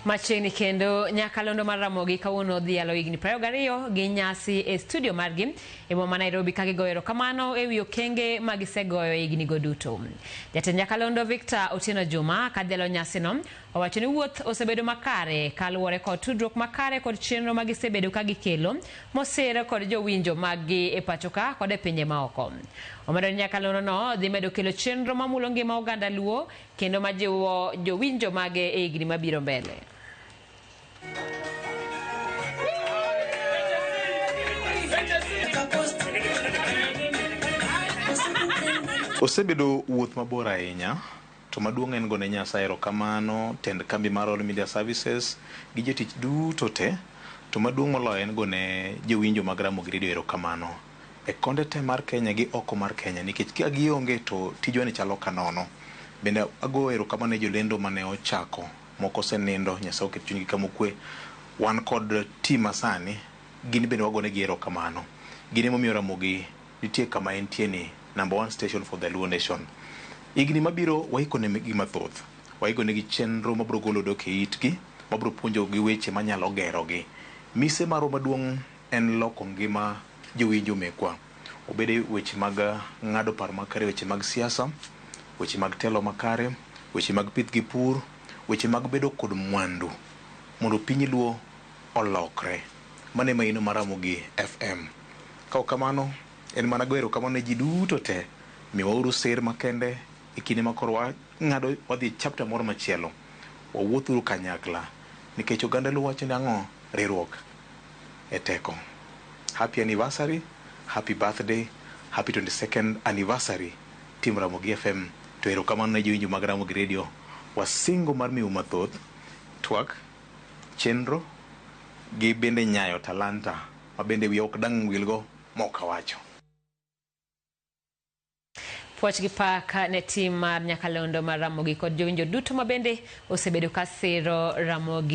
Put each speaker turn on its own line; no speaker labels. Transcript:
Machiegni kendo nyakalondo mar Ramogi kawuono odhialo higni 22 gi nyasi e studio margi e boma ma Nairobi ka gigoyo erokamano ewi okenge ma gisegoyo e higni go duto. Jatend nyakalondo Victor Otieno Juma kadhialo nyasino owacho ni wuoth osebedo makare kaluwore kod tudruok makare kod chenro ma gisebedo ka gikelo mosir kod jowinjo maggi e pacho ka kod e pinje maoko. Omedo ni nyakalondo no dhi medo kelo chenro mamulo ngima oganda Luo kendo majiwo jowinjo mage e higni mabiro mbele.
Osebedo wuoth mabor ahinya to maduong' en gone Nyasaye erokamano, tend kambi mar All Media Services gi jotich duto te. To maduong' moloyo en gone jowinjo mag Ramogi Radio erokamano e konde te mar Kenya gi oko mar Kenya nikech ka gionge to tijwa ni chalo ka nono. Bende ago erokamano ne jolendo mane ochako, moko osenindo, Nyasaye oket chunygi kama okwe. Wan kod team masani, gin bende wagonegi erokamano. Gin emomiyo Ramogi nitie kama entie ni, number one station for the Luo nation. Higni mabiro waiko negi mathoth. Waiko negi chenro mabiro golo dok e itgi, mabiro puonjogi weche manyalo gerogi. Mise marwa maduong' en loko ngima jowinjo mekwa. Obed e weche mag ng'ado paro makare, weche mag siasa, weche mag telo makare, weche mag pith gi pur, weche mag bedo kod mwandu mondo piny Luo olokre. Mano e maino mar Ramogi FM. Ka ok kamano, en mana goyo erokamano ne ji duto te. Miwauru sir makende e kinde ma koro wang'ado wadhi e chapter moro machielo. Wawuothuru kanyakla nikech oganda Luo wacho ni ang'o? Riwruok e teko. Happy anniversary, happy birthday, happy 22nd anniversary team Ramogi FM. To erokamano ne jowinjo mag Ramogi Radio. Wasingo mar miu mathoth, twak, chenro gi bende nyayo talanta ma bende wiya ok dang' wilgo mok awacho.
Puoch gi pak ne tim mar nyakalondo mar Ramogi kod jowinjo duto ma bende osebedo ka siro Ramogi.